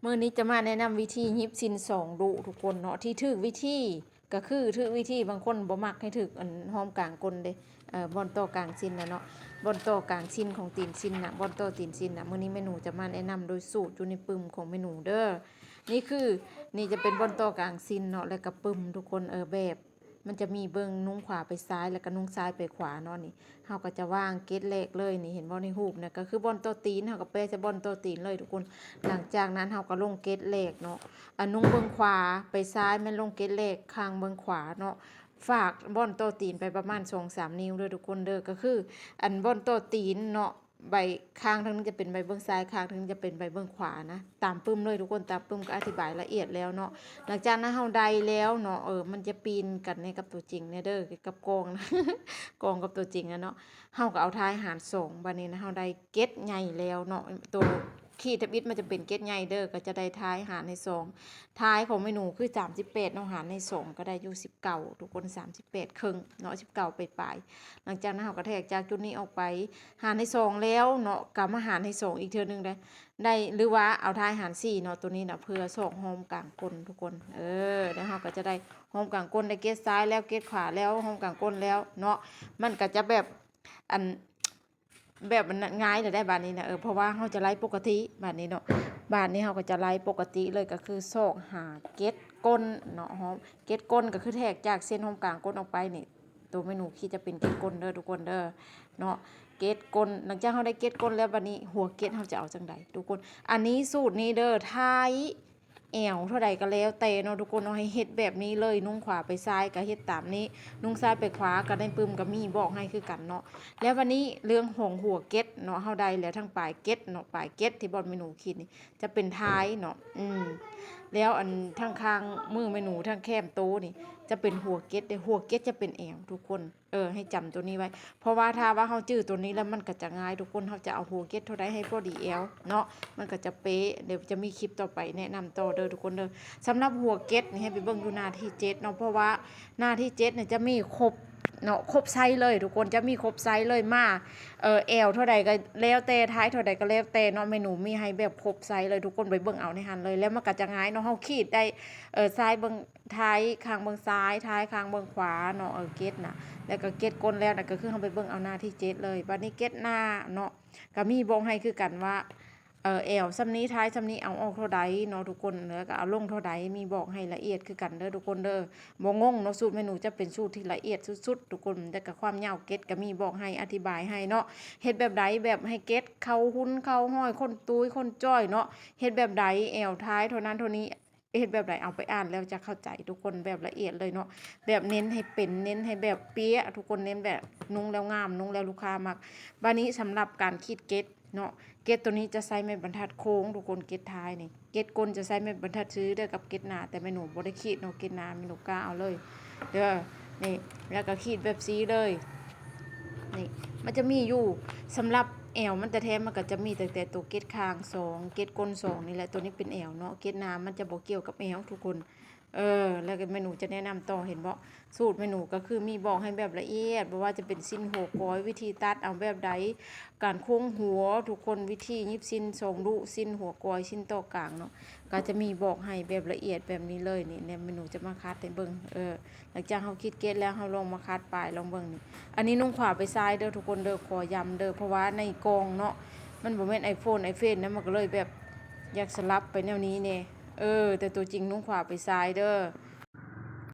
ມື້ນີ້ຈະມາແນະນຳວິທີຫຍິບສິ້ນສອງດຸທຸກຄົນເນາະ ທີ່ຖືກວິທີ ກໍຄືຖືກວິທີ. ບາງຄົນບໍ່ມັກໃຫ້ຖືກອັນ ຮ່ອມກາງກົ້ນເດ້ ເອີ ບ່ອນຕໍ່ກາງສິ້ນນະເນາະ ບ່ອນຕໍ່ກາງສິ້ນຂອງຕີນສິ້ນນະ ບ່ອນຕໍ່ຕີນສິ້ນນະ. ມື້ນີ້ແມ່ໜູຈະມາແນະນຳໂດຍສູດຢູ່ໃນປຶ້ມຂອງແມ່ໜູເດີ. ນີ້ຄື ນີ້ຈະເປັນບ່ອນຕໍ່ກາງສິ້ນເນາະ ແລະກະປຶ້ມທຸກຄົນ ເອີ ແບບ ມັນຈະມີເບິ່ງນຸ່ງຂວາໄປຊ້າຍ ແລ້ວກໍນຸ່ງຊ້າຍໄປຂວາເນາະ. ນີ້ເຮົາກໍຈະວາງເກັດແລກເລີຍ ນີ້ເຫັນບໍ່ ໃນຮູບນະ ກໍຄືບ່ອນຕໍ່ຕີນ ເຮົາກໍແປະໃສ່ບ່ອນຕໍ່ຕີນເລີຍທຸກຄົນ. ຫຼັງຈາກນັ້ນເຮົາກໍລົງເກັດແລກເນາະ ອາ ນຸ່ງເບື້ອງຂວາໄປຊ້າຍ ແມ່ນລົງເກັດແລກຂ້າງເບື້ອງຂວາເນາະ. ຝາກບ່ອນຕໍ່ຕີນໄປປະມານສອງສາມນິ້ວເດີທຸກຄົນເດີ ກໍຄື ອັນບ່ອນຕໍ່ຕີນເນາະ ໃບ ຂ້າງທາງໜຶ່ງຈະເປັນໃບເບື້ອງຊ້າຍ ຂ້າງທາງໜຶ່ງຈະເປັນໃບເບື້ອງຂວານະ ຕາມປຶ້ມເລີຍທຸກຄົນ ຕາມປຶ້ມກໍອະທິບາຍລະອຽດແລ້ວເນາະ. ຫຼັງຈາກນັ້ນເຮົາໄດ້ແລ້ວເນາະ ເອີ ມັນຈະປີ້ນກັນໃນກັບຕົວຈິງແດ່ເດີ ກັບກ້ອງນະ ກ້ອງກັບຕົວຈິງນະເນາະ. ເຮົາກໍເອົາທ້າຍຫານສອງ ບາດນີ້ນະ ເຮົາໄດ້ເກັດໃຫຍ່ແລ້ວເນາະ ໂຕຂີດທຳອິດມັນຈະເປັນເກັດໃຫຍ່ເດີ ກໍຈະໄດ້ທ້າຍຫານໃຫ້ສອງ. ທ້າຍຂອງແມ່ໜູຄືສາມສິບແປດເນາະ ຫານໃຫ້ສອງກໍໄດ້ຢູ່ສິບເກົ້າທຸກຄົນ ສາມສິບແປດເຄິ່ງເນາະ ສິບເກົ້າປາຍໆ. ຫຼັງຈາກນັ້ນເຮົາກໍແທກຈາກຈຸດນີ້ອອກໄປ ຫານໃຫ້ສອງແລ້ວເນາະ ກໍມາຫານໃຫ້ສອງອີກເທື່ອໜຶ່ງໄດ້ ໄດ້ ຫຼືວ່າເອົາທ້າຍຫານສີ່ເນາະ. ໂຕນີ້ນະເພື່ອຊອກຮ່ອມກາງກົ້ນທຸກຄົນ ເອີ ແລ້ວເຮົາກໍຈະໄດ້ຮ່ອມກາງກົ້ນ ໄດ້ເກັດຊ້າຍແລ້ວ ເກັດຂວາແລ້ວ ຮ່ອມກາງກົ້ນແລ້ວເນາະ. ມັນກໍຈະແບບ ອັນ ແບບມັນງ່າຍແລ້ວໄດ໋ບາດນີ້ນະ ເອີ ເພາະວ່າເຮົາຈະໄລ່ປົກກະຕິບາດນີ້ເນາະ. ບາດນີ້ເຮົາກໍຈະໄລ່ປົກກະຕິເລີຍ ກໍຄືຊອກຫາເກັດກົ້ນເນາະ ເກັດກົ້ນກໍຄືແທກຈາກເສັ້ນຮ່ອມກາງກົ້ນອອກໄປນີ້ ໂຕແມ່ໜູຂີດຈະເປັນເກັດກົ້ນເດີທຸກຄົນເດີເນາະ ເກັດກົ້ນ. ຫຼັງຈາກເຮົາໄດ້ເກັດກົ້ນແລ້ວ ບາດນີ້ຫົວເກັດເຮົາຈະເອົາຈັ່ງໃດທຸກຄົນ? ອັນນີ້ສູດນີ້ເດີ ທ້າຍແອວເທົ່າໃດກໍແລ້ວແຕ່ເນາະທຸກຄົນເນາະ ໃຫ້ເຮັດແບບນີ້ເລີຍ ນຸ່ງຂວາໄປຊ້າຍກໍເຮັດຕາມນີ້ ນຸ່ງຊ້າຍໄປຂວາ ກໍໃນປຶ້ມກໍມີບອກໃຫ້ຄືກັນເນາະ. ແລ້ວບາດນີ້ເລື່ອງຂອງຫົວເກັດເນາະ ເຮົາໄດ້ແລ້ວທັງປາຍເກັດເນາະ ປາຍເກັດທີ່ບ່ອນແມ່ໜູຂີດນີ້ຈະເປັນທ້າຍເນາະ ອືມ ແລ້ວອັນທາງຂ້າງມືແມ່ໜູ ທາງແຄມໂຕນີ້ຈະເປັນຫົວເກັດເດ້ ຫົວເກັດຈະເປັນແອວທຸກຄົນ. ເອີ ໃຫ້ຈຳໂຕນີ້ໄວ້ ເພາະວ່າຖ້າວ່າເຮົາຈື່ໂຕນີ້ແລ້ວ ມັນກໍຈະງ່າຍທຸກຄົນ ເຮົາຈະເອົາຫົວເກັດເທົ່າໃດໃຫ້ພໍດີແອວເນາະ ມັນກໍຈະເປະ. ດຽວຈະມີຄລິບຕໍ່ໄປແນະນຳຕໍ່ເດີທຸກຄົນເດີ. ສຳລັບຫົວເກັດນີ້ໃຫ້ໄປເບິ່ງຢູ່ໜ້າທີເຈັດເນາະ ເພາະວ່າໜ້າທີເຈັດນີ້ຈະມີຄົບເນາະ ຄົບໄຊເລີຍທຸກຄົນ ຈະມີຄົບໄຊເລີຍ ມາ ເອີ ແອວເທົ່າໃດກໍແລ້ວແຕ່ ທ້າຍເທົ່າໃດກໍແລ້ວແຕ່ເນາະ ແມ່ໜູມີໃຫ້ແບບຄົບໄຊເລີຍ ທຸກຄົນໄປເບິ່ງເອົາໃນຫັ້ນເລີຍ ແລ້ວມັນກໍຈະງ່າຍເນາະ ເຮົາຂີດໄດ້ ເອີ ຊ້າຍເບິ່ງ ທ້າຍຂ້າງເບື້ອງຊ້າຍ ທ້າຍຂ້າງເບື້ອງຂວາເນາະ ເອີ ເກັດນະ ແລ້ວກໍເກັດກົ້ນແລ້ວນະ ກໍຄືເຮົາໄປເບິ່ງເອົາໜ້າທີເຈັດເລີຍ. ບາດນີ້ເກັດໜ້າເນາະ ກໍມີບອກໃຫ້ຄືກັນວ່າ ເອີ ແອວສ່ຳນີ້ ທ້າຍສ່ຳນີ້ ເອົາອອກເທົ່າໃດເນາະທຸກຄົນ ແລ້ວກໍເອົາລົງເທົ່າໃດ ມີບອກໃຫ້ລະອຽດຄືກັນເດີທຸກຄົນເດີ. ບໍ່ງົງເນາະ ສູດແມ່ໜູຈະເປັນສູດທີ່ລະອຽດສຸດໆທຸກຄົນ ແລ້ວກໍຄວາມຍາວເກັດກໍມີບອກໃຫ້ ອະທິບາຍໃຫ້ເນາະ ເຮັດແບບໃດ ແບບໃຫ້ເກັດເຂົ້າຫຸ້ນເຂົ້າຫ້ອຍ ຄົ້ນຕຸ້ຍຄົ້ນຈ້ອຍເນາະ ເຮັດແບບໃດ ແອວທ້າຍເທົ່ານັ້ນເທົ່ານີ້ ເຮັດແບບໃດ ເອົາໄປອ່ານແລ້ວຈະເຂົ້າໃຈທຸກຄົນ ແບບລະອຽດເລີຍເນາະ ແບບເນັ້ນໃຫ້ເປັນ ເນັ້ນໃຫ້ແບບເປະ ທຸກຄົນເນັ້ນແບບນຸ່ງແລ້ວງາມ ນຸ່ງແລ້ວລູກຄ້າມັກ. ບາດນີ້ສຳລັບການຂີດເກັດເນາະ ເກັດໂຕນີ້ຈະໃຊ້ໄມ້ບັນທັດໂຄ້ງທຸກຄົນ ເກັດທ້າຍນີ້ ເກັດກົ້ນຈະໃຊ້ໄມ້ບັນທັດຊື່ເດີກັບເກັດໜ້າ ແຕ່ແມ່ໜູບໍ່ໄດ້ຂີດເນາະ ເກັດໜ້າແມ່ໜູກະເອົາເລີຍເດີ ນີ້ ແລ້ວກໍຂີດແບບຊີ້ເລີຍ. ນີ້ ມັນຈະມີຢູ່ ສຳລັບແອວມັນແທ້ໆ ມັນກໍຈະມີຕັ້ງແຕ່ໂຕເກັດຄາງສອງ ເກັດກົ້ນສອງນີ້ແຫຼະ ໂຕນີ້ເປັນແອວເນາະ ເກັດໜ້າມັນຈະບໍ່ກ່ຽວກັບແອວທຸກຄົນ. ເອີ ແລ້ວກໍແມ່ໜູຈະແນະນຳຕໍ່ ເຫັນບໍ່ ສູດແມ່ໜູກໍຄືມີບອກໃຫ້ແບບລະອຽດ ບໍ່ວ່າຈະເປັນສິ້ນຫົວກອຍ ວິທີຕັດເອົາແບບໃດ ການໂຄ້ງຫົວ ທຸກຄົນ ວິທີຫຍິບສິ້ນສອງດຸ ສິ້ນຫົວກອຍ ສິ້ນຕໍ່ກາງເນາະ ກໍຈະມີບອກໃຫ້ແບບລະອຽດແບບນີ້ເລີຍ. ນີ້ ແມ່ໜູຈະມາຂັດໃຫ້ເບິ່ງ ເອີ ຫຼັງຈາກເຮົາຂີດເກັດແລ້ວ ເຮົາລອງມາຂັດປາຍລອງເບິ່ງນີ້. ອັນນີ້ນຸ່ງຂວາໄປຊ້າຍເດີທຸກຄົນເດີ ຂໍຢ້ຳເດີ ເພາະວ່າໃນກ່ອງເນາະ ມັນບໍ່ແມ່ນ iPhone iPhone ນະ ມັນກໍເລີຍແບບຢາກສະຫຼັບໄປແນວນີ້ແດ່. ເອີ ແຕ່ຕົວຈິງນຸ່ງຂວາໄປຊ້າຍເດີ